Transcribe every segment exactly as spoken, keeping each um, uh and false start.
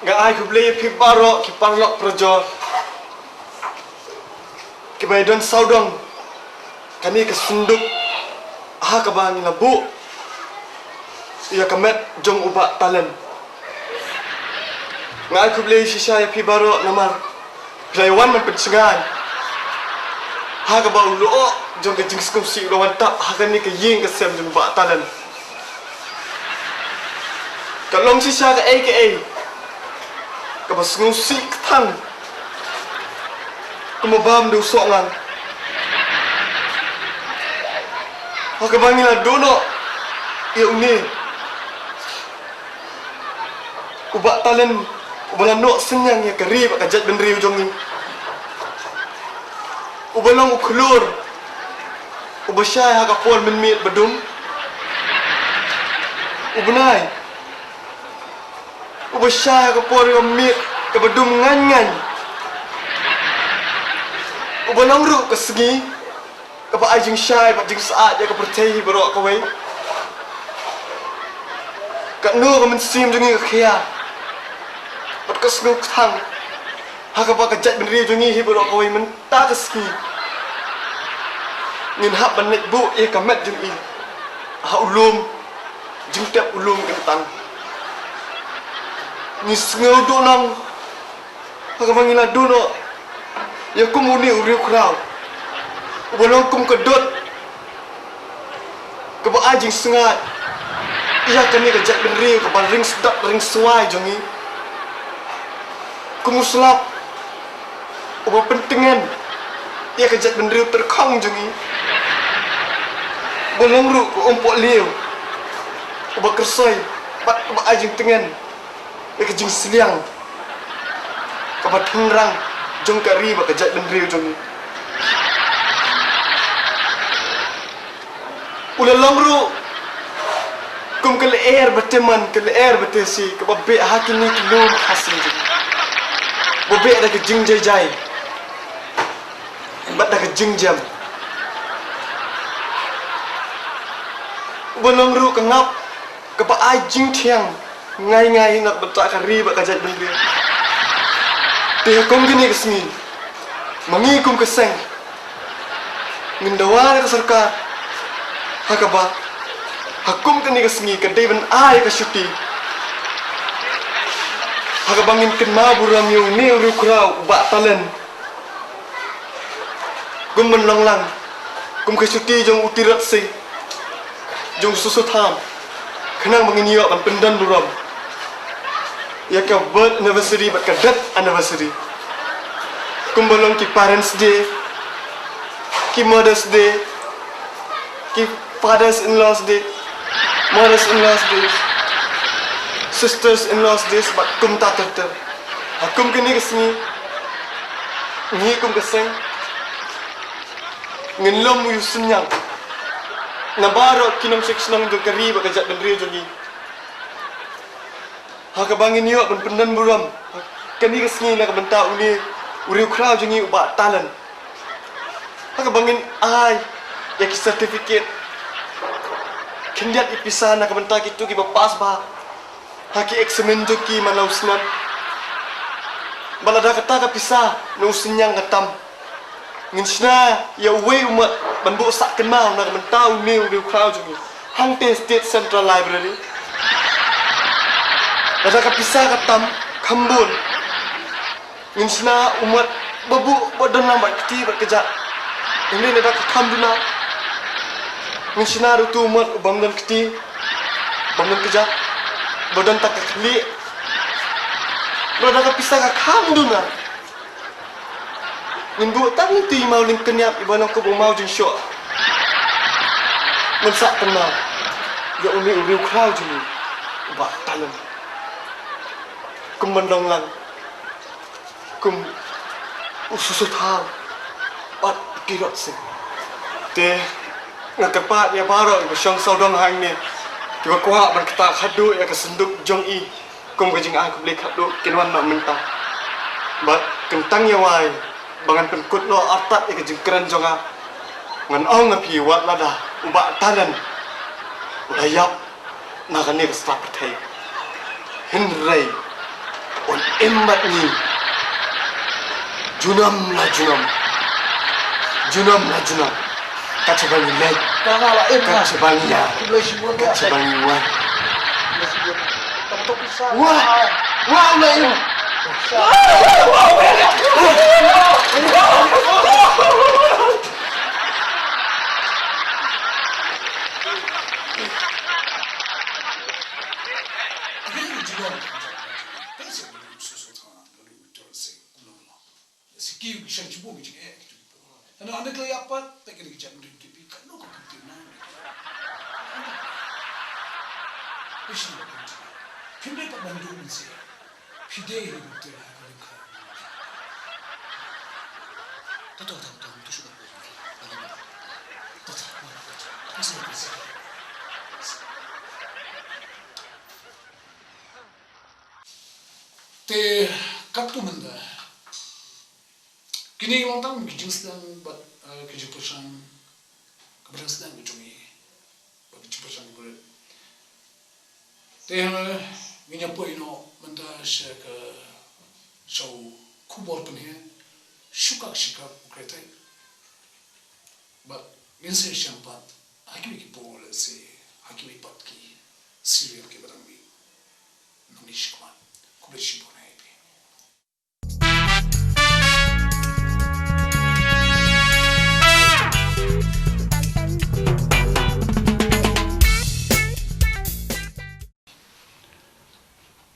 Nga ai khublei ïa phi baroh ki paralok parajor kiba ïadon sawdong kane ka synduk ha kaba ngi la buh ïa ka met jong u Bah Talent. Nga ai khublei shisha ïa phi baroh namar phi la ïa wan ban pynsngew ha kaba u lyoh jong ka jingsngewsih u la wan tap ha kane ka ïing ka sem jong u Bah Talent. Ka long shisha kaei kaei kaba sngewsih kthang, kumba bam da u soh ngang. Ha kaba ngi la duh noh ïa une u Bah Talent uba la noh synñiang ïa ka ri bad ka jaitbynriew jong ngi, uba long u khlur uba shai ha ka por mynmiet ba dum, u bnai uba shai ha ka por ba miet kaba dum ngan ngan, uba long ruh ka sngi kaba ai jingshai bad jingsyaid ïa ka pyrthei hi baroh kawei. Katno ka mynsiem jong ngi ka khia bad ka sngew kthang ha kaba ka jaitbynriew jong ngi hi baroh kawei mynta ka sngi ngin hap ban leit buh ïa ka met jong ngi ha u lum jingtep u lum kyntang. Ngi sngew duh nong ha kaba ngi la duh noh ïa kum une u riewkhraw uba long kum ka dud kaba ai jingsngaid ïa kane ka jaitbynriew kaba ring sdap ring swai jong ngi, kum u slap uba pyntngen ïa ka jaitbynriew tyrkhong jong ngi, uba long ruh ka umpohliew uba kyrsoi bad uba ai jingtngen ïa ka jingsliang kaba tyngrang jong ka ri bad ka jaitbynriew jong ngi. U la long ruh kum ka lyer ba tymmen, ka lyer ba tesi kaba beh ha kine ki lum ha sien jong ngi, ba beh da ka jingjaijai bad da ka jingjem. U la long ruh ka ngap kaba ai jingthiang ngai ngai na ka bynta ka ri bad ka jaitbynriew. Te ha kum kane ka sngi ma ngi kum ka seng ngin dawa na ka sorkar ha kaba ha kum kane ka sngi ka dei ban ai ka shuti ha kaba ngin kynmaw burom ïa une u riewkhraw u Bah Talent. Kum ban long lang kum ka shuti jong u Tirot Sing jong u Soso Tham, khnang ba ngin ïoh ban pyndon burom ïa ka birth anniversary bad ka death anniversary. Kumba long ki Parents Day, ki Mother's Day, ki Fathers in Laws Day, Mothers in Laws Day, Sisters in Laws Day bad kumta ter ter. Ha kum kane ka sngi ngi kum ka seng ngin lum ïa u synñiang na baroh ki nongshong shnong jong ka ri bad ka jaitbynriew jong ngi ha kaba ngin ïoh ban pyndon burom ha kane ka sngi na ka bynta une u riewkhraw jong ngi u Bah Talent. Ha kaba ngin ai ïa ki certificate khyndiat ïa ki pisa na ka bynta kito kiba pass bha ha ki eksamin jong ki man la u snem. Bad lada kata ka pisa na u synñiang ka tam, ngin shna ïa uwei u mat ban buh sah kynmaw na ka bynta une u riewkhraw jong ngi hangtei State Central Library. Lada ka pisa ka tam kham bun, ngin shna u mat ba buh ba don lang bad kti bad kjat. Hynrei lada ka kham duna, ngin shna ruh utu u mat u bym don kti bym don kjat, ba don tang ka khlieh. Lada ka pisa ka kham duna, ngin buh tang ïa utu i maw lyngkniap iba long kum u maw jingshoh. Ngin sah kynmaw ïa une u riewkhraw jong ngi u Bah Talent. Kum ban long lang kum u Soso Tham bad u Tirot Sing. Te nga kyrpad ïa baroh kiba shong sawdong hangne, kiba kwah ban ktah khadduh ïa ka synduk jong i kum ka jingai khublei khadduh, kin wan noh mynta. Bad kin tang ïa wai ba ngan pynkut noh artat ïa ka jingkren jong nga. Ngan ong ïa phi, wat lada u Bah Talent u la ïap na kane ka sla pyrthei, hynrei Im bad ngi. Junom la junom. Junom la junom. Kat shaba ngi leit. Kat shaba ngi ïa. Kat shaba ngi wan. Wah. Wah, u la im. Siki ki shan chibu ki jing eh ki tu. Hana ane kala ya pat, te kini ki jam dun ki pi kano ka kiti na. Ishi ba kiti. Pinde pat ban dun si. Pide hi butir ha ka lim kha. Tato tato tato tu shuba ko. Tato tato tato. Te katto mynta. Kine ki long tang ki jingsdang bad, eh, ki jingpyrshang, ka pyrshang sdang ka jong ngi bad ki jingpyrshang ki briew. Te, eh, ngin ïa poi noh mynta sha ka, sha u khubor pynhiar, shu kak shi kak u Kretek. Bad ngin sa ïashem pat ha kiwei ki por, lehse ha kiwei pat ki serial kiba dang mih nangne shakhmat. Khublei shibun ïa phi.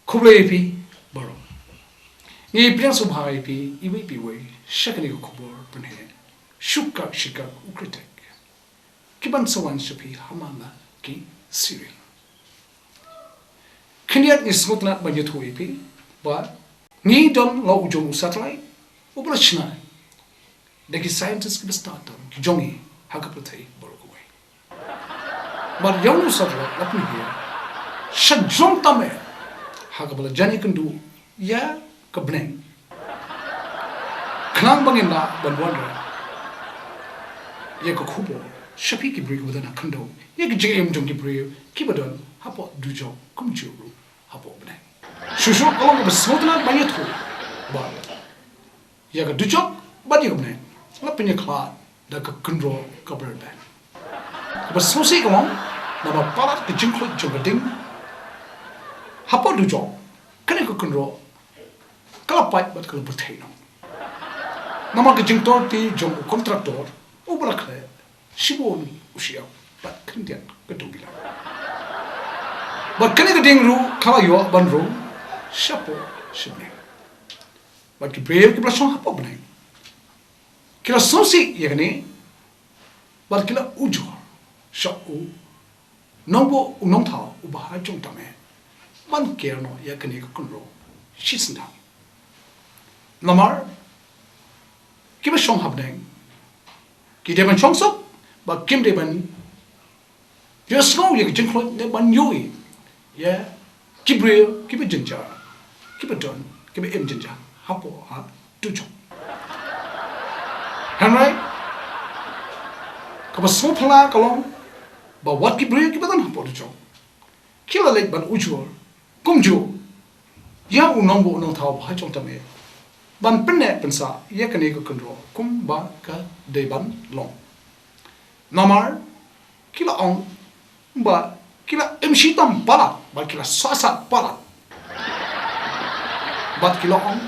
Khublei ïa phi baroh. Ngi pdiang sngewbha ïa phi iwei pa iwei sha kane ka khubor pynhiar, shu kak shi kak u Kretek, kiban sa wan sha phi ha man la ki serial. Khyndiat ngi sngewtynnat ban ïathuh ïa phi ba ngi don la u jong u satellite uba la shna da ki scientist kiba stad tam ki jong ngi ha ka pyrthei baroh kawei. Bad ïa u satellite la pynhiar sha jrong tam eh ha kaba la jan ïakynduh ïa ka bneng. Khnang ba ngin lah ban wanrah ïa ka khubor sha phi ki briew kiba don ha khyndew, ïa ki jingim jong ki briew kiba don hapoh dujok kumjuh ruh hapoh bneng. Shuh shuh ka long kaba sngewtynnat ban ïathuh ba ïa ka dujok bad ïa ka bneng la pynïakhlad da ka kynroh ka broadband. Kaba sngewsih ka long, namar palat ka jingkhluit jong ka ding hapoh dujok, kane ka kynroh ka la pait bad ka la pyrthei noh. Namar ka jingtor ti jong u kontraktor uba la khleh shibun u shyiap bad khyndiat ka dewbilar. Bad kane ka ding ruh ka la ïoh ban rung shapoh sha bneng. Bad ki briew kiba la shong hapoh bneng ki la sngewsih ïa kane bad ki la ujor sha u nongbuh u nongthaw uba ha jong tam eh ban ker noh ïa kane ka kynroh shisyndah. Namar kiba shong ha bneng ki dei ban shong suk ba kim dei ban ïohsngew ïa ka jingkhluit ne ban ïohi ïa ki briew kiba jynjar, kiba don, kiba im jynjar hapoh ha dujok. Hynrei kaba sngewphylla ka long ba wat ki briew kiba don hapoh dujok ki la leit ban ujor kumjuh ïa u nongbuh nongthaw ba ha jong tam eh ban pynneh pynsah ïa kane ka kynroh kumba ka dei ban long. Namar ki la ong ba ki la im shitom palat bad ki la sahsat palat. Bad ki la ong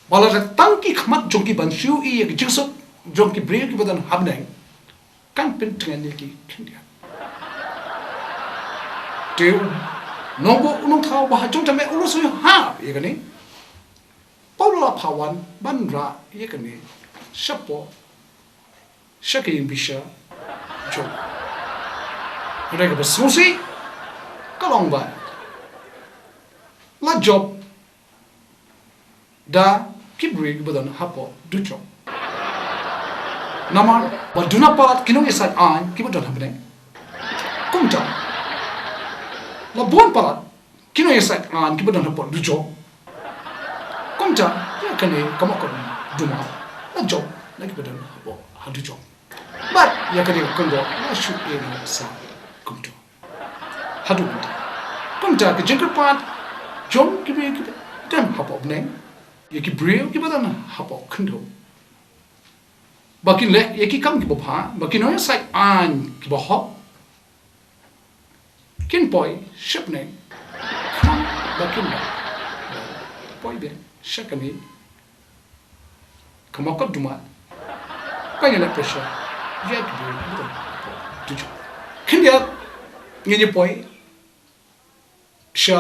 ba lada tang ki khmat jong ki ban shu ïohi ïa ka jingsuk jong ki briew kiba don ha bneng, kan pyntngen ïa ki khyndiat. Te u nongbuh u nongthaw ba ha jong tam eh u la shu ïohi ïa kane. Paula phawan ban rah ïa kane shapoh sha ka ïing bishar jong u. Hynrei kaba sngewsih ka long ba la jop da ki briew kiba don hapoh dujok. Namar ba duna palat ki nongïasaid aiñ kiba don ha bneng. Kumta la bun palat ki nongïasaid aiñ kiba don hapoh dujok. Kumta ïa kane ka mokor duma la jop na kiba don hapoh ha dujok. Bad ïa kane ka kynroh la shu ïehnoh sa kumta. Haduh mynta. Kumta ka jingkyrpad jong kiba, kiba, don hapoh bneng, ïa ki briew kiba don hapoh khyndew, ba kin leh ïa ki kam kiba bha, ba kin ïoh ïa sait aiñ kiba hok, kin poi sha bneng, khnang ba kin da poi biang sha kane ka mawkot duma, ban ïaleh pressure ïa ki briew kiba don hapoh dujok. Khyndiat, ngin ïa poi sha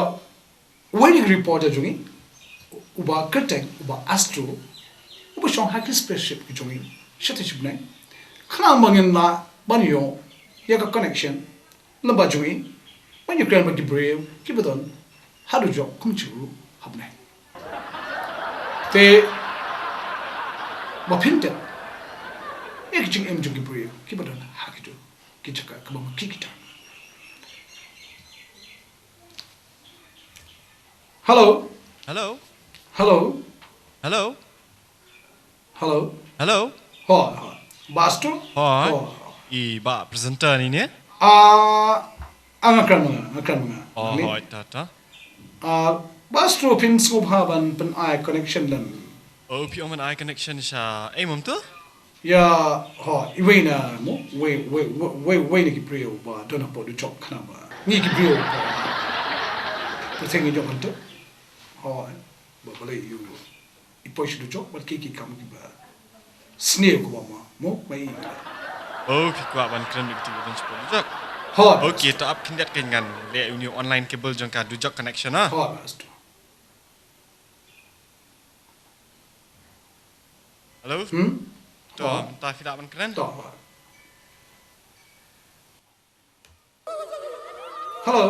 uwei na ki reporter jong ngi, uba kyrteng u Bah Astro, uba shong ha ki spaceship ki jong ngi shatei sha bneng, khnang ba ngin lah ban ïoh ïa ka connection lem bad jong ngi, ban ïakren bad ki briew kiba don ha dujok kumjuh ruh ha bneng. Te ba phin tip ïa ki jingim jong ki briew kiba don ha kito ki jaka kaba ma ki kita. Hello. Hello. Hello. Hello. Hello. Hello. Ho, ho. Bah Astro? Ho. Ho. I Bah presenter ni ne? Ah, ah, nga kren ma nga, nga kren ma nga. Oh, ni? Ho, ta, ta. Ah, Bah Astro, phin sngewbha ban pyn-ai connection lem. Oh, phi ong ban ai connection sha. Eh, mom tu? Ïa, ho, iwei na mo, wei, wei, wei, wei, wei na ki briew ba don hapoh dujok khnang ba ngi ki briew ba pyrthei ngi jong hangto. Ho, eh, ba balei ïa u i poi sha dujok bad ki, ki kam kiba sniew kiba ma, mo, ma i. Oh, phi kwah ban kren bad kito kiba don shapoh dujok. Ho. Okay, to ap khyndiat kein ngan leh uni u online cable jong ka dujok connection, ha. Ho, Bah Astro. Hello? Hmm? To, mynta phi lah ban kren? To. Hello?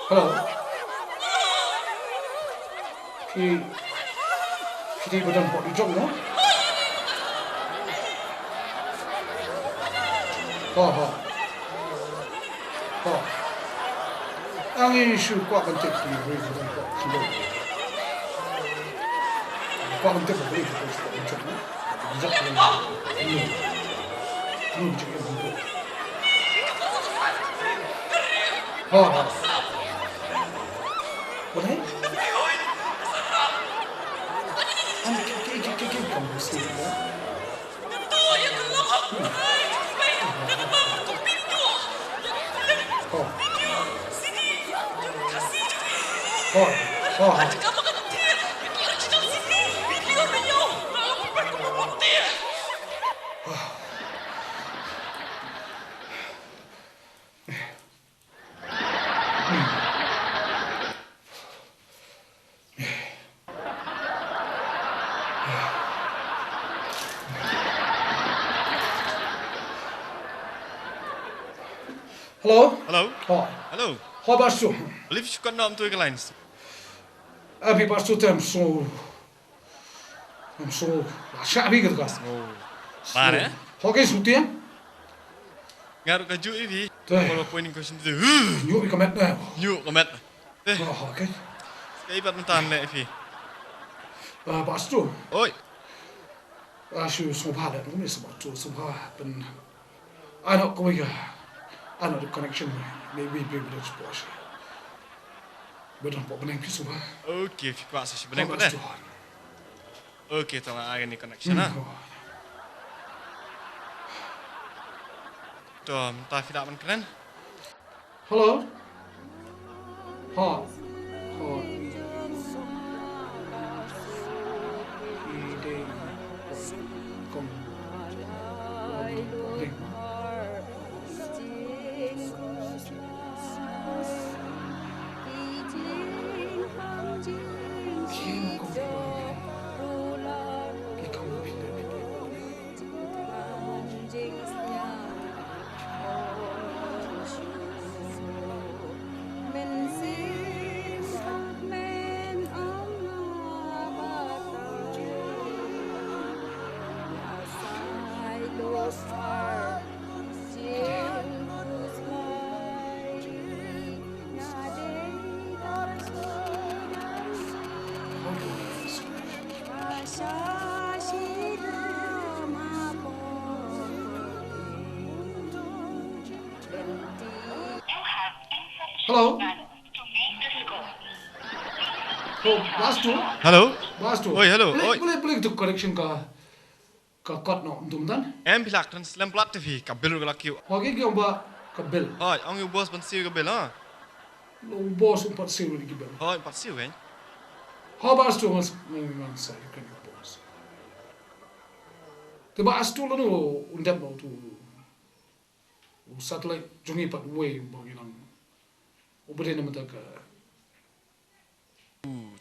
Hello? Phi, phi dei ba don hapoh dujok, no? Ho, ho. Ho. Ngi shu kwah ban tip ki briew kiba don hapoh khyndew. Kwah ban tip ki briew kiba don hapoh dujok, no? Dujok, no? Ano, ano, dujok, ano, dujok. Ho, ho. Balei? Ano, ki, ki, ki, ki, ki, kam mesti, ya? Ho. Ho, ho, ho. Hello? Hello? Ho. Hello? Ho, Bah Astro. Live shukon nom tu ke lines. Abi Bah Astro tem so. Em so, la sha bi ka gas. Oh. Mar, eh? Ho ke sutia? Nga ruh ka ju i vi. Te. Kalau point question tu. Nyu i ka met na. Nyu ka met. Te. Oh, okay. Ka ibat mentan le vi. Ah, Bah Astro. Oi. Ah, shu sngewbha le, ngam sngewbha tu, sngewbha pen. Ano kawei ka. Ano the connection. Maybe, maybe that's possible. Ba don hapoh bneng phi sngewbha. Okay, phi kwah sa sha bneng pat, eh? Okay, to nga ai kane connection, ha. To, mynta phi lah ban kren. Hello? Ha. Ha. Phi dei kong. Hello? Hello, Bastu. Hello. Bastu. Oi, hello. Oi. Boleh, boleh tu correction ka, ka kot no dum dan. Em phi la kren slem plat te phi ka bill ruh ka la kiew. Ho ki ki ong ba ka bill. Hoi, ong ïa u boss ban siew ka bill ha. Lo boss um pat siew ki bill. Hoi, um pat siew kan. Ho Bastu ngan ngan sa ïa ka boss. Te Bastu lano un dep no tu. U satellite jong ngi pat uwei ba ngi nang. U bede na mata ka.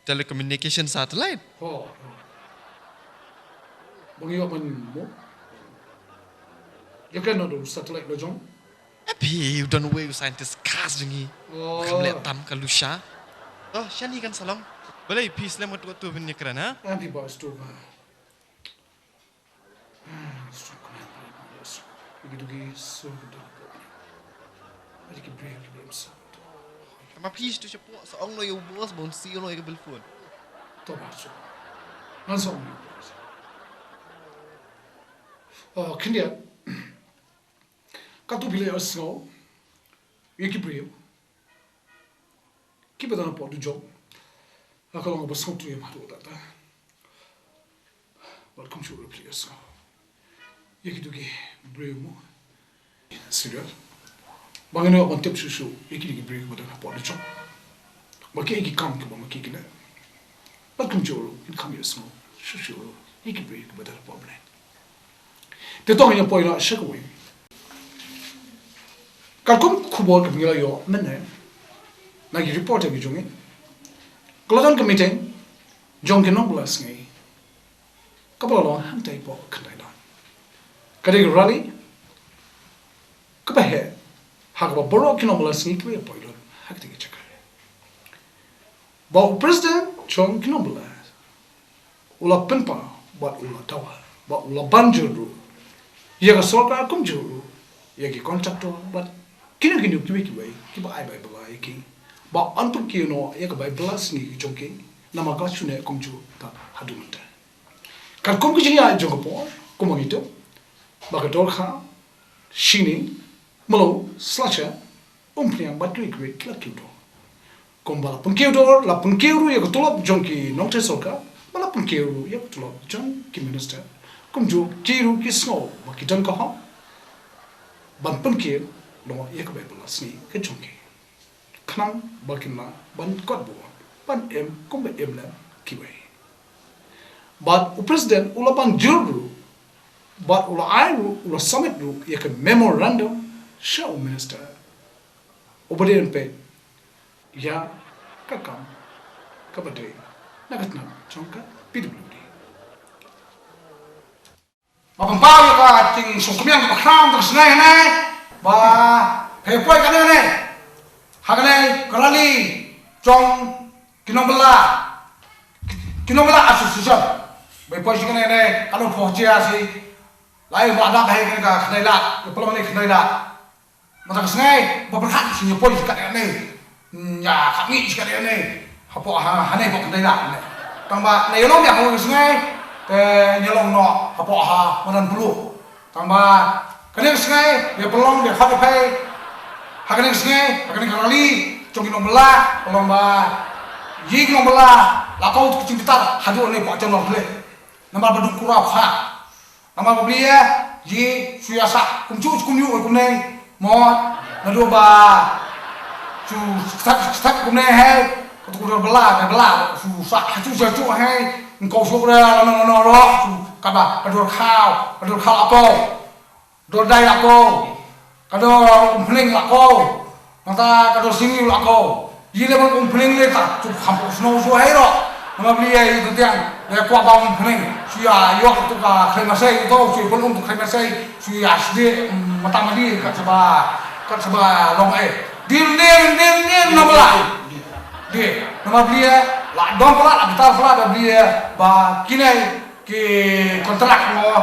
Telecommunication satellite. Ho, ho. Ba ngi ïoh ban mo. Ïa ka no do satellite la jong. E phi u don uwei u scientist khas jong ngi. Oh. Kam leh tam ka lusha. Oh, shani kan sa long. Balei phi slem ka tu tu phin ïa kren ha? Em phi Bastu ka. Tama phi tu shapoh sa ong no ïa u boss ba un siew no ïa ka bill phone. To ba so. Ngan sa ong ïa u boss. Oh, khyndiat. Katu phi la ïohsngew ïa ki briew kiba don hapoh dujok. Ka long ba sngewthuh ïa ma tu ta ta. Bad kumjuh ruh phi la ïohsngew ïa kitu ki briew mo. Serial. Ba ngin ïoh ban tip shuh shuh ïa kine ki briew kiba don hapoh dujok. Ba ki, ïa ki kam kiba ma ki ki leh. Bad kumjuh ruh ngin kham ïohsngew shuh shuh ruh ïa ki briew kiba don hapoh bneng. Te to ngin ïa poi noh sha kawei. Katkum khubor kaba ngi la ïoh mynne na ki reporter ki jong ngi, ka la don ka meeting jong ki nongbylla sngi kaba la long hangtai hapoh Khyndai Laiñ. Ka dei ka rally kaba heh ha kaba baroh ki nongbylla sngi kiba ïa poi lut ha katei ka jaka. Ba u president jong ki nongbylla u la pynpaw bad u la dawa bad u la ban jur ruh ïa ka sorkar kumjuh ruh ïa ki contractor bad kino kino kiwei kiwei kiba ai bai bylla ïa ki ba yn pynkiew noh ïa ka bai bylla sngi ki jong ki namar ka la shu neh kumjuh tad haduh mynta. Katkum ka jingïaid jong ka por kumba ngi tip ba ka Dorkhar, Shini, Mawlai, Slasha, Umphniang bad kiwei kiwei ki la kiew dor. Kumba la pynkiew dor, la pynkiew ruh ïa ka tulop jong ki nongtrei sorkar, ba la pynkiew ruh ïa ka tulop jong ki minister. Kumjuh ki ruh ki sngew ba ki don ka hok ban pynkiew noh ïa ka bai bylla sngi ka jong ki. Khnang ba kin lah ban kot bor ban im kumba im lem kiwei. Bad u president u la ban jur ruh bad u la ai ruh, u la submit ruh ïa ka memorandum sha u minister uba dei ban peit ïa ka kam kaba dei na ka tnat jong ka P W D. Ba pynpaw ïa ka jingsngewkhmiang kaba khraw mynta ka sngi hangne ba phi poi kane hangne ha kane ka rally jong ki nongbylla, ki nongbylla association. Ba poi shi kane hangne ka long phohjia shi lai ba da ba hei kane ka khnai lad, ka pynlong ne khnai lad. Mynta ka sngi ba pyrkhat shu ïa poi shi katne ne. Ïa ka mi shi katne ne. Hapoh ha hangne hapoh Khyndai Laiñ ne. Tang ba ne ïa long ïa ka sngi te ïa long noh hapoh ha Madan Pulu. Tang ba kane ka sngi ïa pynlong ïa phat ïa phai ha kane ka sngi ha kane ka rally jong ki nongbylla, pynlong ba ïa ki nongbylla la kau tu ka jingbitar haduh ne hapoh jong nongbylla. Namar ba duk kura pha. Namar ba blia ji shu ïa sah kumjuh kumjuh kumne mo. Naduh ba shu step step kumne he. Katu ku dor bela, bela, shu sah shu sah shu he. Ngkau shu bra lano lano ro shu kaba ka dor khaw, ka dor khaw la ko. Dor dai la ko. Ka dor umphling la ko. Nangta ka dor singi la ko. Yi le ban umphling le ta tu kham ko sno shu hai ro. Nama beli ai tu tiang le kwa ba umphling. Shu ya yok tu ka khlei masai tu shu ban um tu khlei masai. Shu ya sdi mata mali kat saba kat saba long ai. Din din din din nama la. Di nama beli la dong pala la bitar pala da beli ba kinai. Ki kontrak mo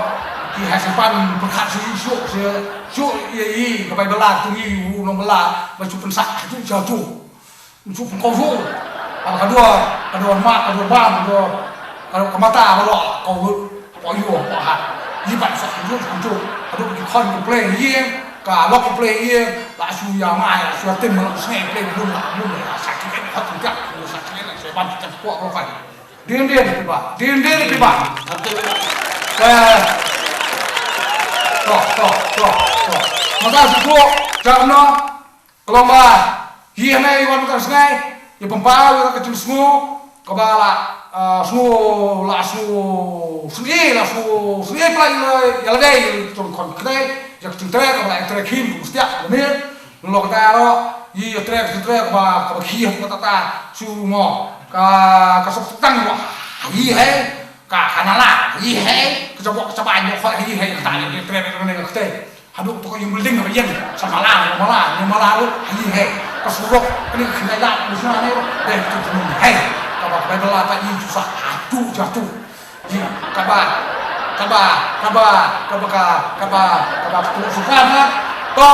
ki ha sha pan pyrkhat shu shu shu shu ïa i ka bai bela tu ngi u nong bela ba shu pynsak shu shu shu shu pynkoh shu. Ka dua ka dua ma ka dua bam ka dua ka mata ba lo kau lut ko yu ko ha i ba shu shu shu ka dua ki khon ko play ïa ka lok ko play ïa la shu ïa mai la shu tim la shu play lum la lum la sa ki ka hot ka Dien dien phi ba, dien dien phi ba. Eh. To, to, to, to. Mynta shu to, jam no. Ka long ba, hi hangne ïa wan ka sngi, ïa pynpaw ïa ka jingsngew, kaba la, ah, sngew, la sngew, sngew, la sngew, sngew pla ïa, ïa lade, ïa ton khon kane, ïa ka jingtrei, kaba la ïa trei khim, kumba stiah, kumba mih, nalor kata ruh, ïa trei, ka jingtrei, kaba, kaba khih, kata ta, shu mo, ka, ka sop tang mo, hi hei, ka, ka nala, hi hei, ka jabok, ka jabai, mo, hi hei, kata, ïa trei, trei, trei, trei. Haduh to ka ïing building ka ïeng sa mala, mala, mala ruh, hi hei. Ka surok kane ka khyndai lad, musna ne ruh, dei tu tu hei. Kaba ka Baibl la ta i ju sa atu jatu. Ji, kaba, kaba, kaba, kaba ka, kaba, kaba ka tulop sorkar na, to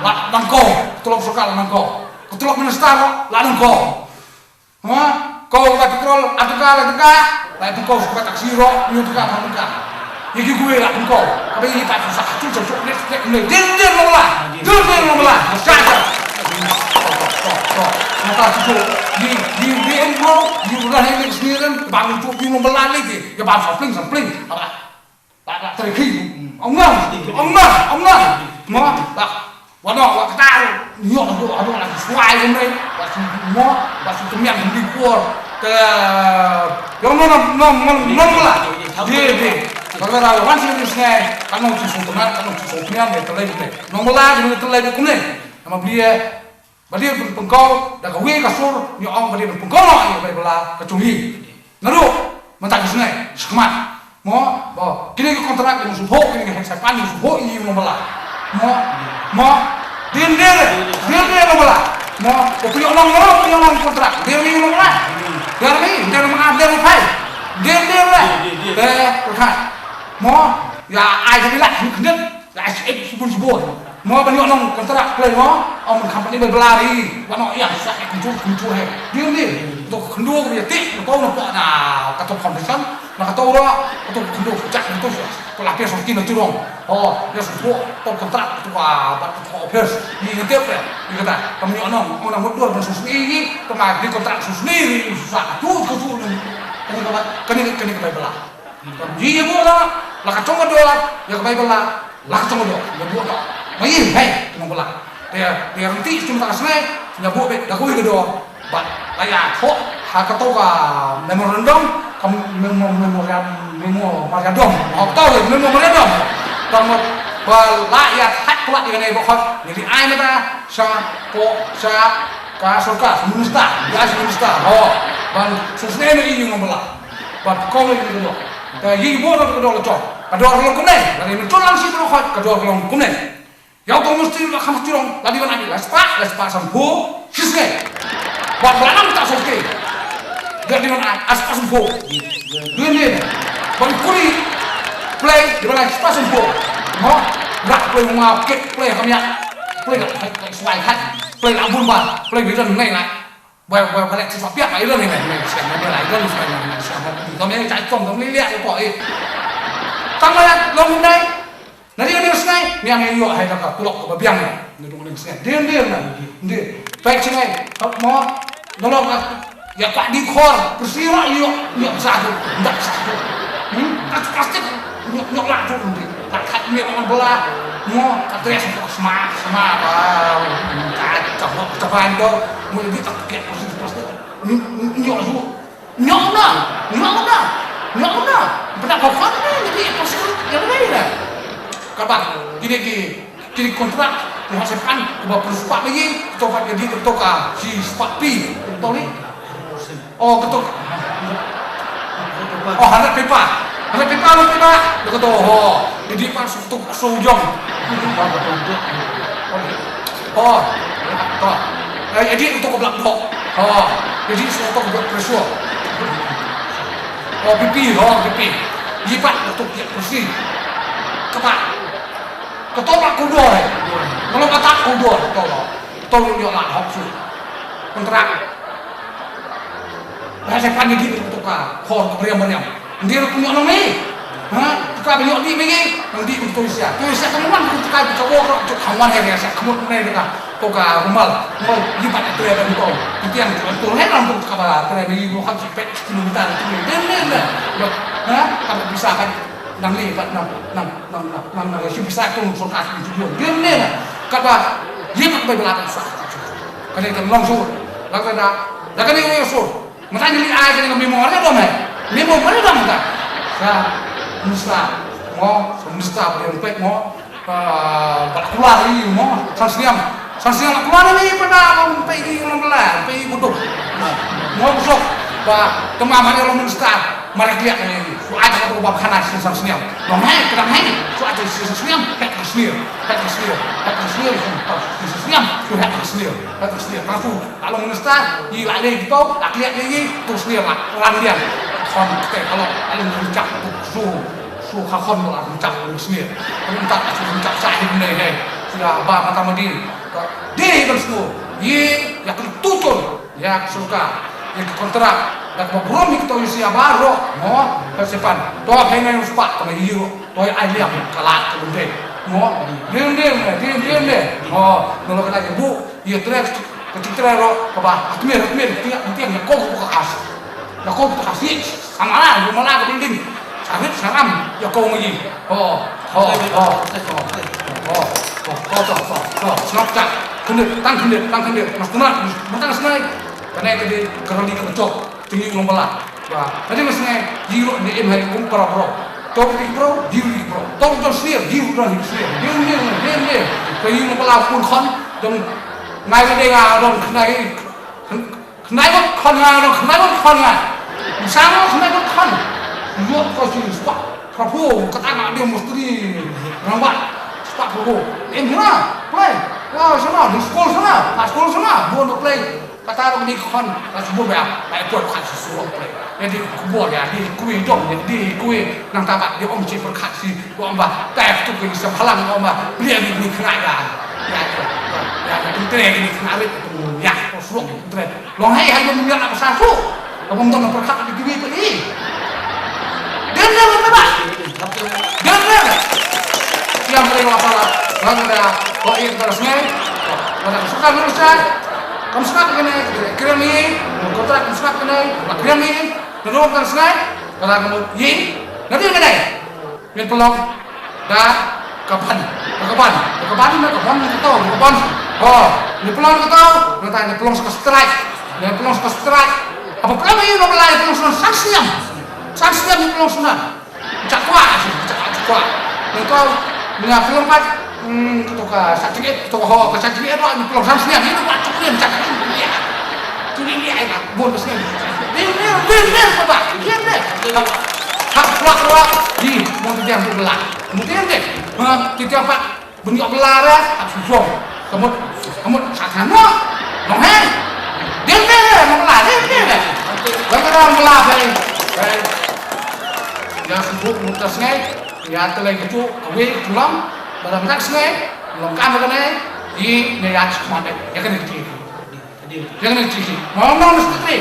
la nangko, tulop sorkar la nangko. Ka tulop minister la nangko. Ha? Ko ba petrol, atu ka la ka. Ba tu ko suka taksi ro, nyu tu ka ba ka. Ye ki gue la ko. Ka ba yi ta sa tu sa tu ne ne ne. Din din lo la. Din din lo la. Sa sa. Mata tu. Yi yi yi en mo, yi la ni ni sniren, ba nyu tu yi lo la lagi. Ya ba sa pling sa pling. Ba ba trei khi. Ong nang, ong nang, ong nang. Mo ba wa no wa kata. Nyo do ado la suai ong nei. Ba su mo ba su kemian di kuor. Te yo no no no no no la. Di di. Ba la wan si ni sngai. Kan no su su teman, kan no su su kemian de trei de. No la di trei de kune. Nama beli eh. Ba dei ban pynkow da kawei ka sur, ngi ong ba dei ban pynkow noh ïa ka Baibl ka jong ngi. Naduh mynta ka sngi shakhmat. Mo, ba kine ki kontrak dei ban sngewthuh, kine ki heh saipan dei ban sngewthuh ïa u nongbylla. Mo, mo, dei dei, dei dei nongbylla. Mo, ko pynïoh nong, ko pynïoh nong kontrak, dei dei nongbylla. Dei dei, dei dei, dei dei, dei dei. Eh, mo, ïa ai ka bilat, khyndiat. La ai shibun shibun. Mo ban ïoh nong kontrak klei mo. Ong ban company Baibl ri. Ban ïoh ïa sa kumtu kumtu he. Dei dei. To khyndu ïa ti to na pok na kato foundation. Na kato ro kato khyndu pecah kato. Pela pes sorti na turong. Oh, ïa su to kontrak to ka bat to office. Ni ni tep ya. Ni kata. Kam ïoh nong mo na mudur ban susni ni. Pema di kontrak susni ri. Susah tu tu tu. Kani ka kani kani ka Baibl. Ji ïa buh noh, la ka jong ka dor, ïa ka Baibl la, la ka jong ka dor, ïa buh noh. Ma ïa hei, ka nong Baibl la. Te, te rynti sum ta ka sngi, ïa buh beit, da kawei ka dor. Ba, la ïa thoh, ha kato ka memorandum, ka memo, memoriam, memorandum. Oh, kato ka memorandum. Tang ba, ba la ïa thait plat ïa kane ba khot, ïa di ai na ta, sha, ko, sha, ka sorkar, minister, ïa minister. Oh, ban, susne na i nong Baibl la. Bad kong ïa ka dor. Te ïa i bor ka dor la jong. Ka dor ka long kumne. Lane mynta lang shi bor ka dor ka long kumne. Ïa u Thomas Steele la kham tirong la dei ban ai la spah la spah sanphew shi sngewbha. Bad ba la nang ta sngewbha. Ïa dei ban ai spah sanphew. Dei ne. Ban kuri play dei ban ai spah sanphew. Mo. Rak play ma kit play kam ïa. Play la swai khat. Play la bun ba. Play bi don nai la. Ba, ba, ba leh shisha pia ba i don i mei, mei, shisha, mei, mei, la i don i shisha, mei, mei, shisha, mei, mei, jait tom, dong li liah i ko i. Tang ba leh long dai. Na ri ni snai, ni ang ïoh hai da ka tulok ba biang ni. Ni dong ni snai. Din, din na. Din. Pai chingai. Mo. Nolong ka. Ya ka di khor. Persi ro ïoh. Ïoh sa tu. Ndak sa tu. Hmm? Tak plastik. Nyok, nyok lah tu nanti. Tak kat ni orang belah. Mo, tak teriak sama, sama, sama, ka, ka, ka, ka, ka, ka, mo, di tak teriak plastik, plastik. Nyok, nyok, nyok na, nyok na, nyok na. Bedak kau kan ni, jadi plastik yang lain lah. Kabar, kini ki, kini kontrak, ni hasil kan, kau perlu sepak lagi, coba jadi, coba si sepak pi, tahu ni? Oh, ketuk. Oh, harat pipa. Harat pipa, harat pipa. Dia kata, oh, jadi pak sutuk sujong. Oh, to. Eh, jadi untuk ke belakang. Oh, jadi sutuk ke pressure. Oh, pipi, oh, pipi. Lipat untuk dia kursi. Kepak. Ketok lah kudo, eh. Kalau kata kudo, ketok lah. Ketok yang dia lah, hok su. Kontrak. Rasa pan di tu ka khor ka meriam meriam. Ndir ku nyok nong ni. Ha? Ka ba nyok di bagi. Nang di ku tu sia. Tu sia ka man ku ka ka wo ku ka wan he sia. Ka mut ne ka. Ko ka rumal. Rumal di pat tu ya ko. Tiang tu tu he ram tu ka ba. Ka dei ba ngi ruh kham shu peit kilometer tu. Dei ne na. Ha? Ka pisa kan nang li pat nang nang nang nang nang nang shu pisa tu sorkar shu tu. Dei ne na. Kaba ye pat bai bela kan sa. Kane kan long sur. La ka da. La kane ye sur. Mata ni li ai kane ka memo ne dom he. Memo ne dom ta. Sa minister mo, sa minister ba yang pek mo. Ah, ba la kular ïa i mo, san snem. San snem la kular ïa i, pynban ba pynpei ïa i, long bala pynpei ïa i, kutuk. Mo kusuk ba tengah mari long minister, mari kliak ïa i. Shu ai ka tu ba khana san snem. Long hei, kedang hei, shu ai san snem, hei ka snem, hei ka snem, hei ka snem, san snem, shu hei ka snem, hei ka snem. Ka tu snem, ka tu. La long minister, i la leh ki pau, la kliak ïa i, tu snem la ran liang. Khon kte ka long, la long richak tu su, su ka khon la richak tu snem. Ka long tak su richak sa hin ne he. Sila ba mata madi. Ka dei ban su. Ye, ïa ka tu tu. Ïa ka sorkar. Ïa ka kontrak. Ïa ka burom ïa ka tu ïa si aba ro. Mo, ka sepan. To ka ne spa ka ïa ro. To ai liang ka la ka bende. Mo, dei dei dei dei dei. Mo, no lo ka la bu. Ïa trei, ka trei ro, kaba, ha tmier, ha tmier, tiang, tiang, ïa kong ka khas. Ïa kong ka khas, ïa, amala, ïa mala ka building. Sarit saram, ïa kong ïa. Ho, ho, ho, ho, ho, ho, ho, ho, ho, ho, snap tak. Khyndiat, tang khyndiat, tang khyndiat. Mas tuna, mas tang snai. Kane ka dei, ka rali ka chok. Tingi long bala. Ba, hadi mas ngai, jiro ni em hai kum para bro. Tor di bro, jiro di bro. Tor don snier, jiro don snier. Jiro ni, jiro ni. Ka jiro bala pun khon, don ngai de nga don khnai. Khnai don khon nga, don khnai don khon nga. Sang don khnai don khon. Yo ko si spa. Prabu, kata nga dia mustri. Rambat. Spa prabu. Em hira, play. Wah, sana, di school sana. Ha school sana, buat play. Kata ruh kine ki khon, ka subur ba, ba epor khat si suruh pule. Ïa di kubur ïa, di kui dong ïa, di kui nang tabat, di om chi pyrkhat si, di om ba, teh tu kui sa phalang, di om ba, beli ni ni kena ïa. Ïa, ïa, ïa, ïa, tu tre ni kena rit, tu ïa, ko suruh tu tre. Long hai, hai, bom ïa, apa sasu? Bom dong pyrkhat di kui tu ni. Dia dia apa ba? Dia dia. Yang paling apa lah? Bang ada, kok ini terus ni? Ada suka lurus kan? Kam sngap kane, kren ïa, kontrak kam sngap kane, kren ïa, nadong kam sngap, kala kam ïa, nadong kane. Ngin pynlong da ka ban, da ka ban, da ka ban, da ka ban, da ka tau, da ka ban. Oh, ngin pynlong da ka tau, nangta ngin pynlong sa ka strike, ngin pynlong sa ka strike. Haba pynlong ïa, nangta ngin pynlong sa san snem, san snem ngin pynlong sa. Chak kwah, chak kwah. Nang kau, nga pynlong pat, hmm, kata ka, sa tingit, kata ka, ho, ka sa tingit, wa, ni pynlong sam sniang, ni wa, chak tingit, chak tingit, ya. Tu ni, ni, ai, bon, ka sniang. Ni, ni, ni, ni, apa, ni, ni. Ha, kwah, kwah, ni, mau tu dia, tu belah. Mungkin deh, ha, tu dia, apa, Bun ïoh bela re, ha shu jong. Ka mut, ka mut, sa than noh. Long he. Dien dien re, long bela, dien dien re. Ba ka dang bela, hei. Hei. Ïa shu buk, mut ka sngi. Ïa te lei ka tu, ka wei, ka long. Ba dang tak sngi. Long kam ka ne. Ïa, ïa, ïa, shu ma de. Ïa ka ne ka ti. Ïa kane ka ti. Mo mo mesti ti.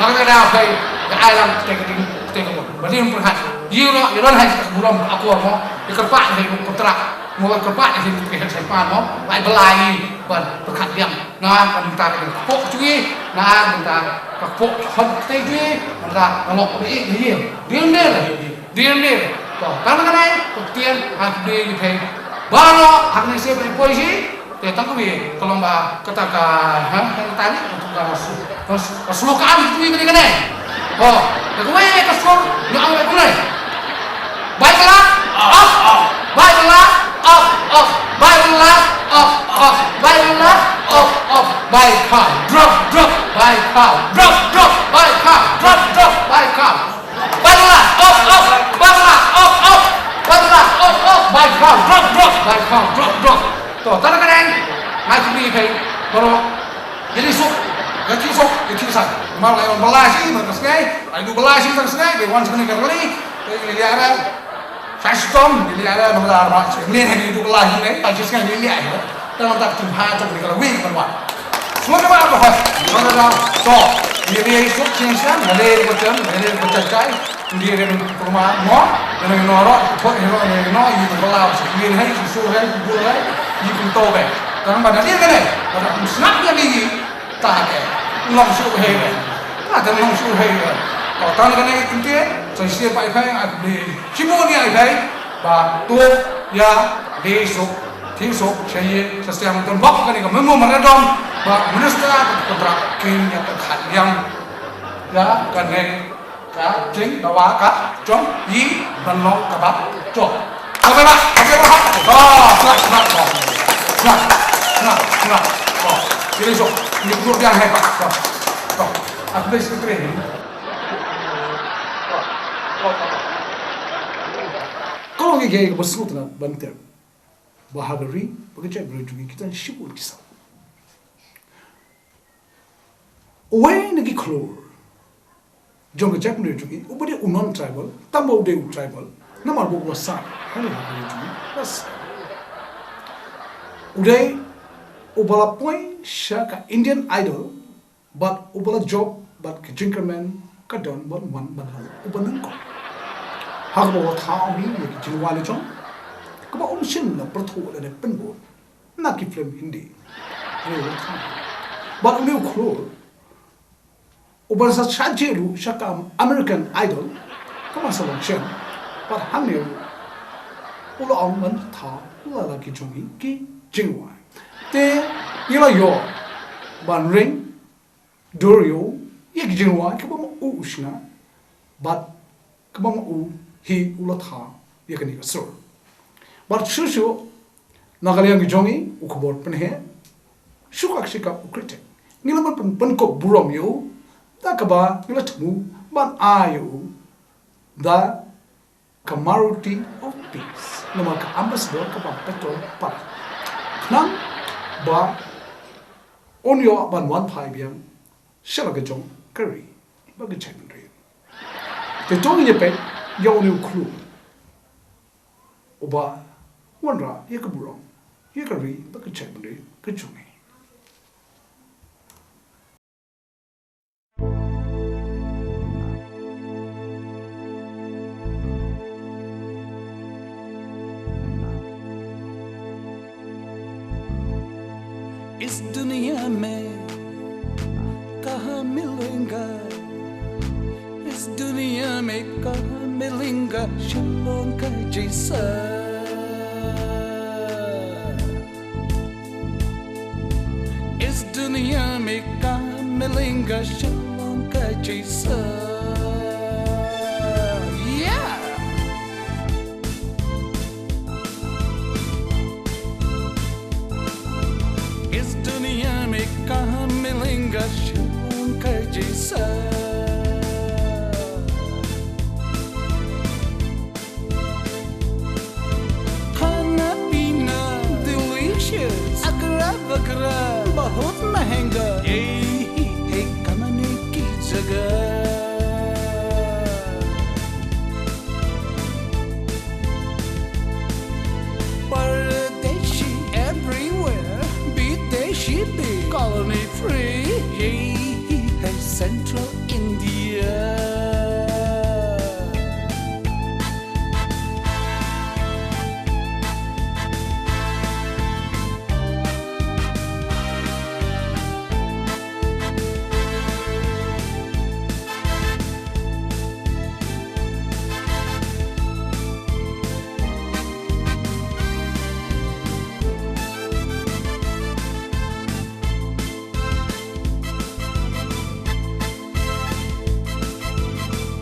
La ka da phai ka ai lang te ka ding te ka mo. Ba ding pyrkhat. Ïa ro ïa ron hai ka burom ka akor mo. Ïa kyrpad hai ka kontrak. Mo kyrpad hai ka hek sai pan mo. Lai belai ban pyrkhat diam. Na ka mynta ka ding ka pok cui. Na ka mynta ka pok hon te cui. Mynta ka lok ka ïa ïa. Ding ding. Dien dien. To, tang na kane, ko ktien, ha kbie ïa phi. Baroh, ha kane se ba poi shi, te tang kbie, ka long ba, kata ka, ha, ha kata ni, ka su, ka su ka am kbie kane kane. To, ka kbie ka sur, ïa ang kane. Bai bala, off, off. Bai bala, off, off. Bai bala, off, off. Bai bala, off, off. Bai ka, drop, drop. Bai ka, drop, drop. Bai ka, drop, drop. Bai ka. Bai bala, off, off, bai bala, off, off, bai bala, off, off, bai kha, drop, drop, bai kha, drop, drop. To, tang kane, nga kynmaw phi, baroh, ïa leit suk, ïa leit suk, ïa leit suk. Mar la ïa wan bala shi, mar ka sngi, la ïa du bala shi tang sngi, ïa wan shi kane ka rally, ïa leit ïa ra, sa shitom, ïa leit ïa ra, namar ba, ïa leit ïa du bala shi ne, tang shi sngi ïa leit ïa ra. Tang tak tum ha tak ni kala wing kan wa. Semua kena apa hot? Mana dah? To. Ni dia isuk chin sian, ni dia macam, ni dia macam kai. Ni dia macam rumah mo. Ni norok, pot ni norok, ni norok, ni belau, ni hai, susu hai, kubur hai, ni pun to be. Tang pada dia kene. Pada snap dia ni. Tak ada. Long shu hei le. Ka dang long shu hei le. Ko tang kane ka ktien, sa shisien pat ïa phi, ai khublei shibun ïa phi. Ba to ïa dei suk, thied suk, sha ïing, sha seng, don bok kane ka memorandum, ba minister ka kontrak kin ïa pyrkhat ïa. Ïa kane ka jingdawa ka jong i ban long kaba jop. Kaba ba, kaba ba. Oh, sngap, sngap, oh. Sngap, sngap, sngap. Oh, ini so, ini duduk dia hai pak. Oh, oh. Aku dah sekretari ni. Oh, oh, oh. Ka long ïa ka ba sngewtynnat ban tip ba ha ka ri bad ka jaitbynriew jong ngi ki don shibun ki saw. Uwei na ki khlur jong ka jaitbynriew jong ngi uba dei u non-tribal, tang ba u dei u tribal, namar ba u la sah ha ka ri jong ngi, bas. U dei uba la poi sha ka Indian Idol, bad uba la jop, bad ka jingkyrmen ka don ban wan ban long uba nyngkong. Ha kaba u la thaw hi ïa ki jingrwai la jong, kaba um shym la pyrthuh lane pynbud na ki film Hindi. Hangne u la thaw. Bad une u khlur uba sa shah jied ruh sha ka American Idol, ka ba sa long shen. Bad hangne ruh u la ong ban thaw la la ki jong ngi ki jingrwai. Te ngi la ïoh ban ring dur ïa u ïa ki jingrwai kaba ma u u shna, bad kaba ma u hi u la thaw ïa kane ka sur. Bad shuh shuh na ka liang ka jong ngi u khubor pynheh, shu ka shi ka u critic, ngi la ban pyn, pynkup burom ïa u da kaba ngi la thmu ban ai ïa u da ka Maruti of Peace, namar ka ambassador kaba pyntrei pat, khnang ba un ïoh ban wan phai biang sha la ka jong ka ri bad ka jaitbynriew. Te to ngin ïa peit ïa une u khlur uba wanrah ïa ka burom ïa ka ri bad ka jaitbynriew ka jong ngi. इस दुनिया में कहाँ मिलेगा, इस दुनिया में कहाँ मिलेगा शिलोंग का जैसा। इस दुनिया में कहाँ मिलेगा शिलोंग का जैसा। Yeah! इस दुनिया में कहाँ मिलेगा शिलोंग का जैसा। खाना पीना delicious, अगरा वगरा बहुत महंगा, यही है कमाने की जगह। परदेशी everywhere, विदेशी भी colony free, यही है Central India।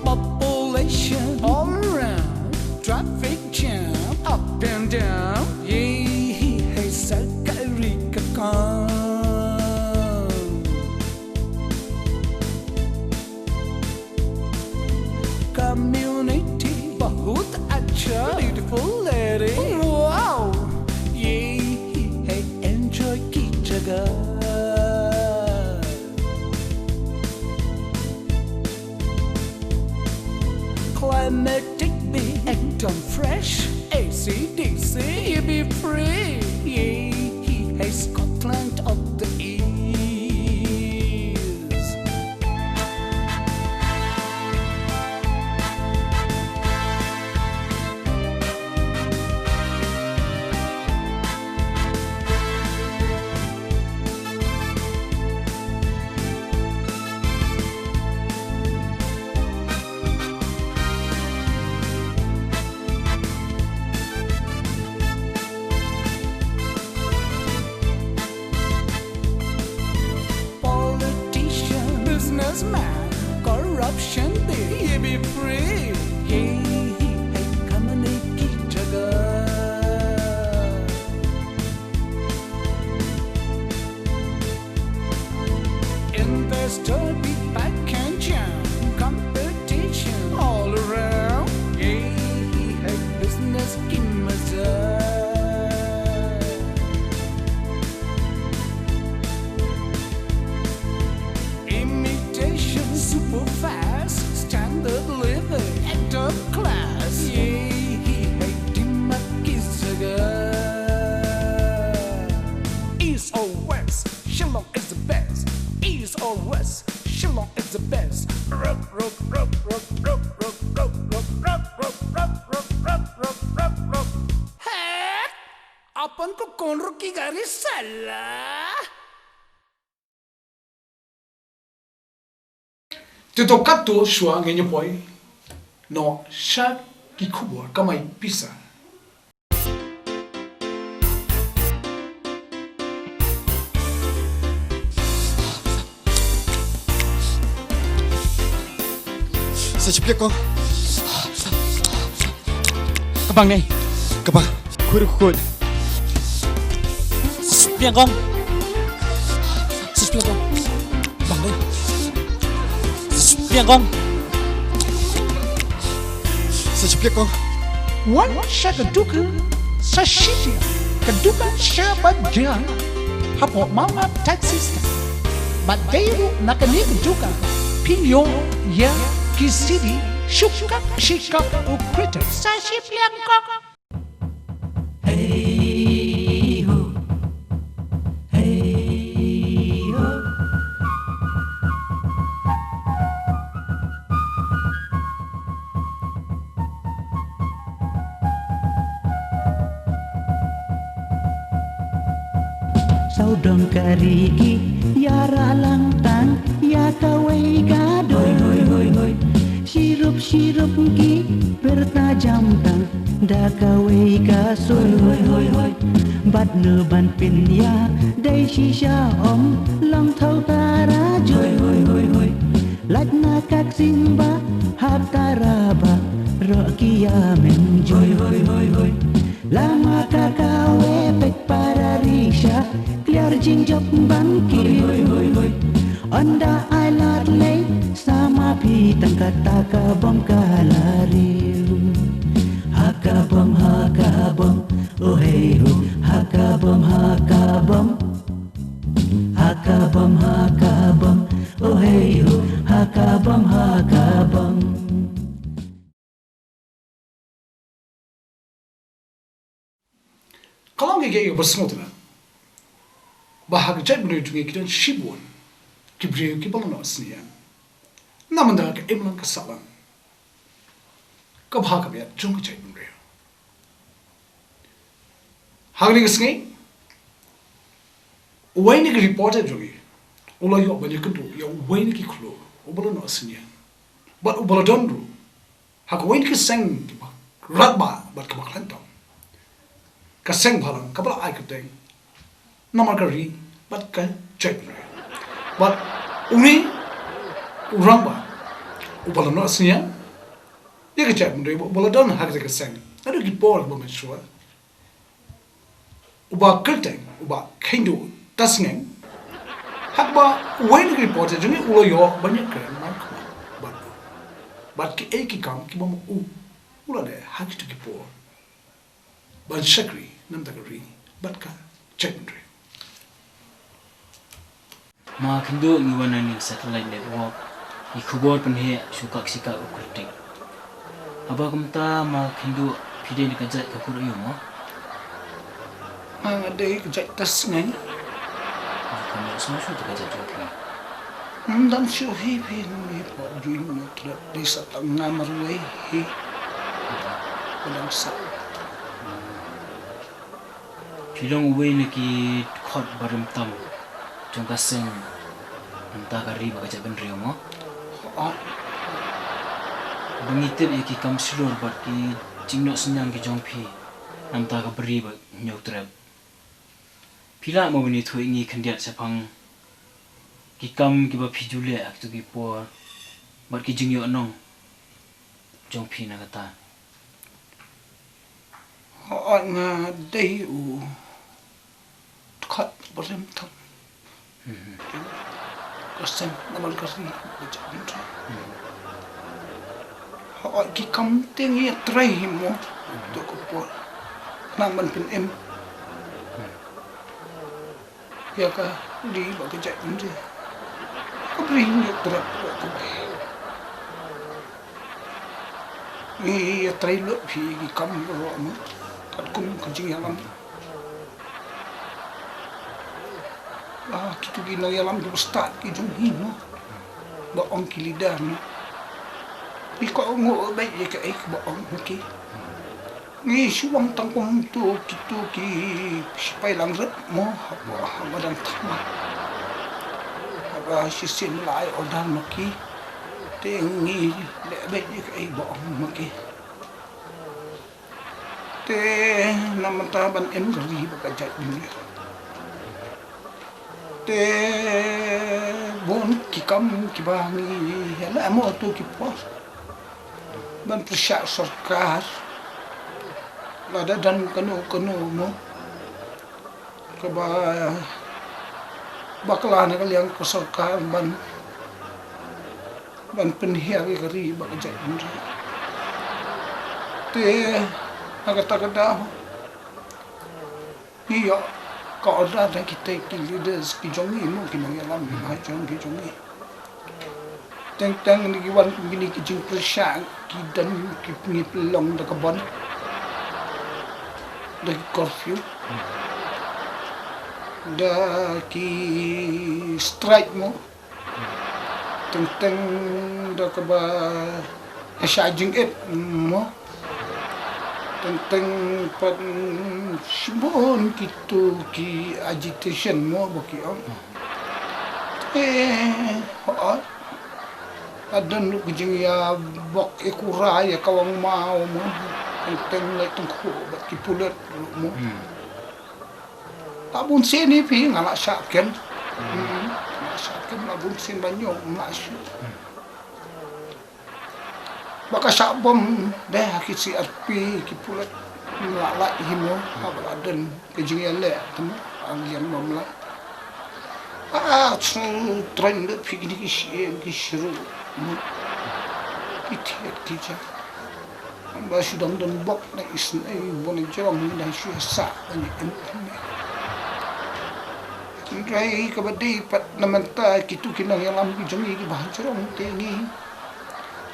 Population all around, traffic jam up and down, यही है सरकारी का काम। Community बहुत अच्छा, beautiful lady, wow, यही है enjoy की जगह। Climatic भी एकदम fresh, A C D C ये भी free, यही है Scotland of the East। Businessman, corruption te ye be free. Ye hi hai kamane ki jagah. Investor bit pat khan jam, competition all around. Ye hi hai business ki maza. Imitation super fast, standard living at top class. Ye hi hai demand ki jagah. East or west, Shillong is the best. East or west, Shillong is the best. Rock, rock, rock. Hey! Apan ko kon ruki gari sala? Te to katto shuwa ngin ïa poi noh sha ki khubor kamai pisa. Sa shi pliak kong. Ka bang ne? Ka bang. Khur khur. Sa shi pliak kong. Sa shi pliak kong. Bang ne? Sa shi pliak kong. Sa shi pliak kong. Wan sha ka dukan sa shi pliak. Ka dukan sha ba jia. Hapoh Mama taxi stand. Bad dei ruh na kane ka dukan phin ïoh ïa ki C D shu kap shi kap u Critter. Sa shi pliak kong. Hey ho, hey ho. Sawdong ka ri ki ïarap lang tang ïa kawei ka dor. Hoi, hoi, hoi, hoi. Shirup, shirup ki pyrta jam tang da kawei ka sur. Hoi, hoi, hoi, hoi. Bad ne ban pynïadei shisha ym long thaw tara jur. Hoi, hoi, hoi, hoi. Lait na ka ksing ba hap tara ba roh ki ïa men jur. Hoi, hoi, hoi, hoi. Lama ka kawei peit para risha kliar jingjop ban ki. Hoi, hoi, hoi, hoi. Ynda ai lad lei sama phi tang kata ka bom ka la riew. Ha ka bom, ha ka bom, oh hey ho. Ha ka bom, ha ka bom. Ha ka bom, ha ka bom, oh hey ho. Ha ka bom, ha ka bom. Ka long kaei kaba sngewtynnat ba ha ka jaitbynriew jong ngi ki don shibun ki briew kiba la noh synñiang namar ka imlang ka sahlang, ka bha ka miat jong ka jaitbynriew. Ha kane ka sngi uwei na ki reporter jong ngi u la ïoh ban ïakynduh ïa uwei na ki khlur uba la noh synñiang bad uba la don ruh ha kawei na ki seng kiba radbah bad kiba khlaiñ tam. Ka seng bhalang kaba la ai kyrteng Namar Ka Ri bad Ka Jaitbynriew. Bad une u rangbah uba la noh synñiang ïa ka jaitbynriew uba la don ha kata ka seng naduh ki por kiba mynshuwa, uba kyrteng u Bah Khynduh Tasngeng, ha kaba uwei na ki reporter jong ngi u la ïoh ban ïakren markhmat bad u bad kiei ki kam kiba ma u u la leh ha kito ki por ban shakri na ka bynta ka ri bad ka jaitbynriew. Ma Khynduh, ngi wan na ine i satellite network, i khubor pynheh shu kak shi kak u kyrteng. Haba kumta Ma Khynduh, phi dei na ka jait ka kur aiu mo? Nga dei ka jait Tasngeng. Nga kam ïohsngew shuh ïa ka jait jong phi. Ym dang shuh hi phi, ym hi phi, jui ym ïoh tyrep, dei sa tang nga marwei hi. Ba dang sah. Phi long uwei na ki dkhot ba rim tam jong ka seng na bynta ka ri bad ka jaitbynriew mo? Hooid. Ba ngi tip ïa ki kam shlur bad ki jingnoh synñiang ki jong phi na bynta ka bri bad hynñiew trep. Phi lah mo ban ïathuh ïa ngi khyndiat shaphang ki kam kiba phi ju leh ha kito ki por bad ki jingïohnong jong phi na kata. Hooid, nga dei u dkhot barim thang. Mhm. Ka seng namar ka ri ka jaitbynriew. Mhm. Hooid, ki kam te ngi ïatrei hi mo. Mhm. To ka por. Khnang ban pynim. Mhm. Ïa ka ri bad ka jaitbynriew. Ka bri ngi ïa trei ïa ka bai. Ngi ïa trei lut phi ki kam baroh mo. Katkum ka jingïalam. Ah, kito ki nongïalam kiba stad ki jong ngi mo. Ba ong ki leader mo. Ngi kohnguh beit ïa kaei kaba ong ma ki. Ngi shu wan tang kum to kito ki sipai langbrot mo, haba, haba dang thma. Haba shisien la ai order ma ki. Te ngi leh beit ïa kaei ba ong ma ki. Te na mynta ban im ka ri bad ka jaitbynriew. Te bun ki kam kiba ngi ïaleh mo to ki por. Ban pyrshah sorkar. Lada don kano kano mo kaba bakla na ka liang ka sorkar ban, ban pynhiar ïa ka ri bad ka jaitbynriew. Te na kata ka daw ngi ïoh ka order na kita ki leaders ki jong ngi mo, ki nongïalam, ki nongïalam ki jong ngi. Teng teng ngi wan kum kine ki jingpyrshah ki don, ki, ngi pynlong da ka bond, da ki curfew, da ki strike mo. Teng teng da kaba ka shah jingit mo. Teng teng pat, mm, shibun kito ki agitation mo ba ki ong. Eh, hooid. Ka don ruh ka jingïabok ïa Kura ïa Kawang Maw mo. Teng teng leit tyngkhuh bad ki pulit ruh mo. Hmm. La bun sien hi phi, nga la shah kem. Hmm. Nga la shah kem la bun sien, ba ñiew ym lah shuh. Hmm. Ba ka shah bom de ha ki C R P, ki pulit, ym lah lait hi mo, haba la don ka jingïaleh te mo, ha liang bym lah. Ah, shu trei de phi kine ki syieng ki shru mo. Ki thied ki ja. Ba shu dang don bok na isynei, bun na jrong na shu sah ban ïa im. Hynrei kaba dei pat na mynta kito ki nongïalam ki jong ngi kiba ha jrong te ngi,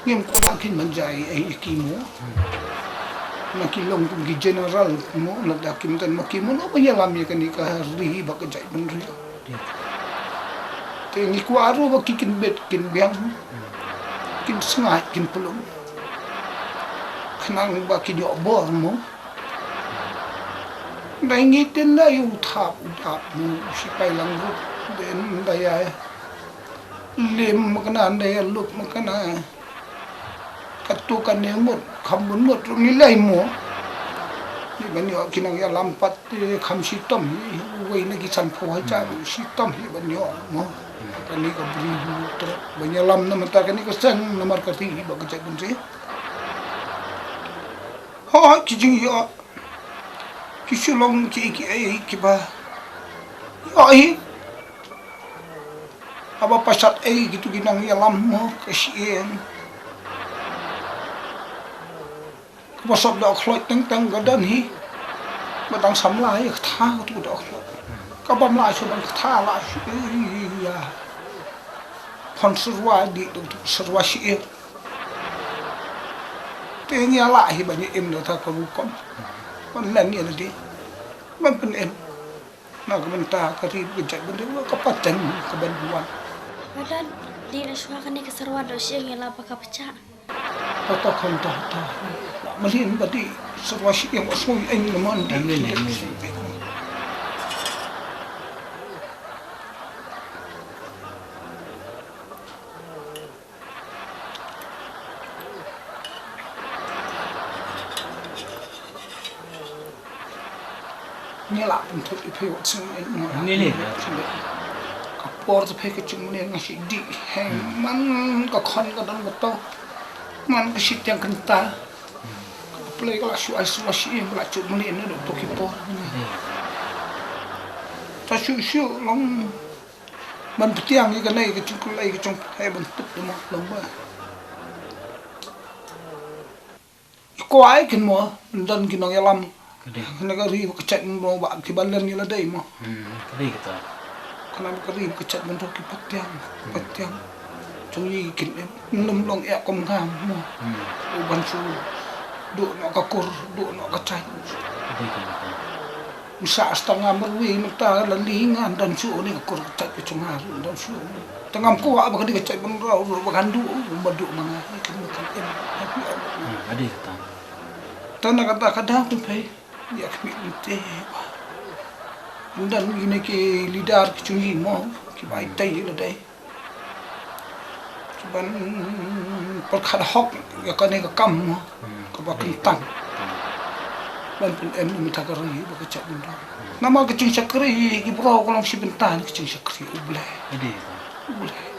ngim kwah kin ban jia ei ei ïa ki mo. Ma ki long kum ki general mo, lada kim don ma ki mo, no ban ïalam ïa kane ka ri bad ka jaitbynriew. Te ngi kwah ruh ba ki kin bit kin biang, kin sngaid kin pynlong. Khnang ba kin ïoh bor mo. Dei ngi te ynda ïa u thap u dap mo, u sipai langbrot. Te ynda ïa lem ma kane, ynda ïa lup ma kane. Katto katne ngut, kham bun ngut ruh ngi lei mo. Ngi ban ïoh ki nongïalam pat te kham shitom hi, uwei na ki sanphew hajar ruh shitom hi ban ïoh mo. Kane ka bri bun trok ban ïalam na mynta kane ka seng namar ka ri bad ka jaitbynriew. Hooid, ki jingïoh ki shu long kiei kiei kiba ïoh hi. Haba pyrshah ei kito ki nongïalam mo, ka syieng kaba sop dohkhloit teng teng ka don hi. Ba dang samla ïa ka kata kato ka dohkhloit. Kaba ym lah shuh ban kata lah shuh ïa. Pon syrwa dih, dih syrwa syieng. Te ngi ïa lah hi ban ïa im da kata ka rukom. Ban len ïa lade ban pynim na ka bynta ka ri ka jaitbynriew, ka pateng ka ban wan. Madan, dih na shuwa kane ka syrwa dohsyieng ïa la ba ka pyrshah. Kata kham ta ta. La mlien ba dih syrwa syieng, wat sngew ïa ing na mon dih. Amen, amen. Ngi la pynthut ïa phi wat sien ïa ngi. Ngi la. Por te phi ka jingmane nga shi di heng man ka khon ka don ka to man ka shi tiang kynta. Ka plei ka la shu ai shu shi im la chu mane ne do to ki por. Ta shu shu long ban ptiang ka nei ka jingkulai ka jong phi ban tup de mo long ba. Ko ai kin mo don ki nongïalam. Ka dei. Kane ka ri ba ka chait mo ba ki ban len ïa la dei mo. Hmm, ka dei kata. Kane ka ri ba ka chait mo ki patiang, patiang. Jong i kin em. Nym long ïa kum ngam mo. Hmm. U ban shu. Duh noh ka kur, duh noh ka chait. Ka dei kata. Misa asta nga marwei mynta la li nga don shu ni ka kur ka chait ka jong nga don shu. Te ngam kwah ba ka dei ka chait ban rau ba kan duh ba duh ma nga. Ka dei kata. Hmm, ka dei kata. Te na kata ka dang phi ïa ka mi te ba. Don ine ki leader ki jong i mo ki bai tai la dei. Ban pyrkhat hok ïa kane ka kam mo. Hmm. Kaba kyntang. Ban pynem ïa mynta ka ri ba ka chait bynriew. Namar ka jingshakri ki briew ka long shi bynta ka jingshakri U Blei. Ka dei. U Blei.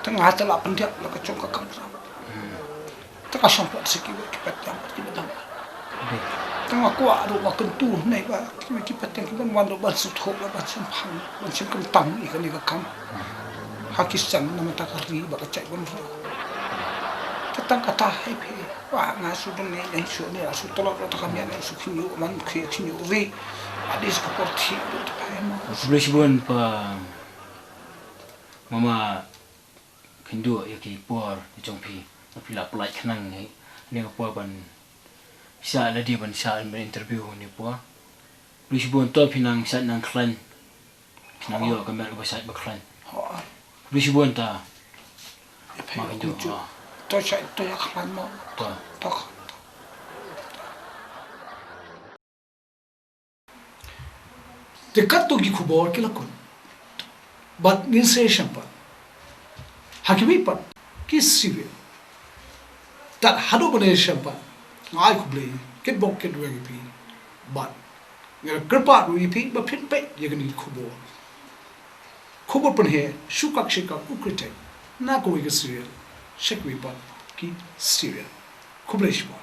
Te nga te la pyndiap la ka jong ka kam. Hmm. Te ka shong pat sa kiwei ki patiang pat ki ba dang. Te nga kwah ruh ba kyntu nei ba kiwei ki patiang ki ban wan ruh ban sngewthuh ba ban shemphang ban shemkyntang ïa kane ka kam. Ha ki seng na mynta ka ri ba ka chait bynriew. Te tang kata hei phi ba nga shu dang nei nei shu nei shu tlot ruh ta ka mian nei shu khynñiuh man khie khynñiuh ri. Adi sa ka por thik ruh ta ka hei mo. Khublei shibun pa Mama. Khynduh ïa ki por ki jong phi. Phi la pynlait khnang ne ne ka por ban shah lade ban shah ban interview ne por. Phi shibun to phi nang shah nang khlaiñ. Nang ïoh ka mer ba shah ba khlaiñ. Phi shibun ta. Ma khynduh. To shah to ïa khlaiñ mo. To. To. Te katto ki khubor ki la kut. Bad ngin sa ïashem pat ha kiwei pat ki serial. Tad haduh ban ïashem pat, nga ai khublei kitbok kitweng ïa phi. Bad nga kyrpad ruh ïa phi ba phin peit ïa kine ki khubor. Khubor pynheh shu kak shi kak u kyrteng na kawei ka serial sha kiwei pat ki serial. Khublei shibun.